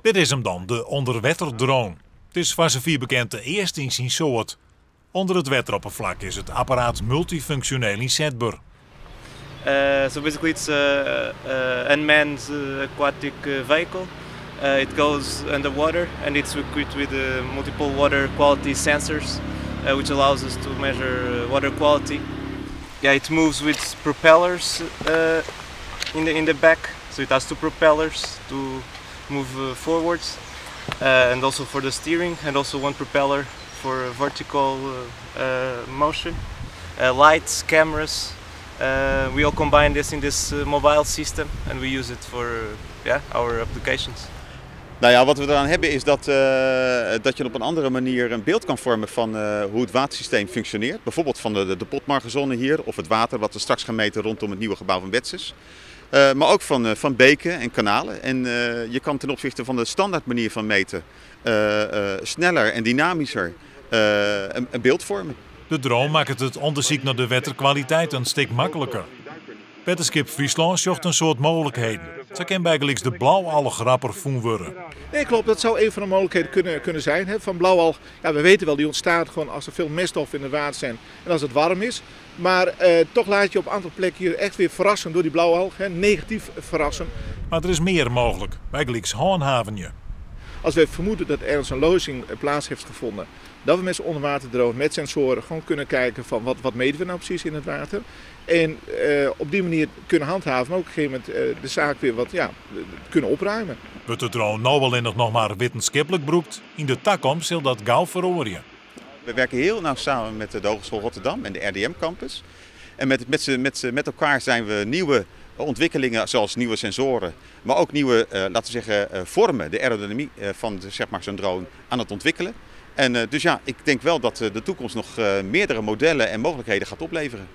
Dit is him dan, de ûnderwetterdrone. It is foar safier bekend de earste yn syn soart. Under it wetteropperflak is it apparaat multyfunksjoneel ynsetber. So basically it's a unmanned aquatic vehicle. It goes underwater and it's equipped with multiple water quality sensors, which allows us to measure water quality. Yeah, it moves with propellers in the back, so it has two propellers to move forwards, and also for the steering, and also one propeller for vertical motion. Lights, cameras, we all combine this in this mobile system and we use it for, yeah, our applications. Nou ja, wat we eraan hebben is dat je op een andere manier een beeld kan vormen van hoe het watersysteem functioneert. Bijvoorbeeld van de potmargenzone hier of het water wat we straks gaan meten rondom het nieuwe gebouw van Wetsus. Maar ook van beken en kanalen. En je kan ten opzichte van de standaard manier van meten sneller en dynamischer een beeld vormen. De drone makket it ûndersyk nei de wetterkwaliteit in stik makliker. Wetterskip Fryslân sjocht in soad mooglikheden. Sa kin bygelyks de blau-alch rapper fûn wurde. Nee, klopt. Dat zou een van de mogelijkheden kunnen zijn. Hè. Van blauwalg, ja, we weten wel, die ontstaat gewoon als er veel meststoffen in het water zijn en als het warm is. Maar toch laat je op een aantal plekken hier echt weer verrassen door die blauwalg, hè, negatief verrassen. Mar der is mear mooglik, bygelyks hânhavenje. Als we vermoeden dat ergens een lozing plaats heeft gevonden, dat we met z'n onderwaterdrone, met sensoren, gewoon kunnen kijken van wat meten we nou precies in het water. En op die manier kunnen handhaven, maar ook op een gegeven moment de zaak weer wat, ja, kunnen opruimen. Wurdt de drone no allinnich noch mar wittenskiplik brûkt, yn de takomst sil dat gau feroarje. We werken heel nauw samen met de Hogeschool Rotterdam en de RDM Campus. En met elkaar zijn we nieuwe ontwikkelingen zoals nieuwe sensoren, maar ook nieuwe, laten we zeggen, vormen, de aerodynamiek van zeg maar, zo'n drone aan het ontwikkelen. En dus ja, ik denk wel dat de toekomst nog meerdere modellen en mogelijkheden gaat opleveren.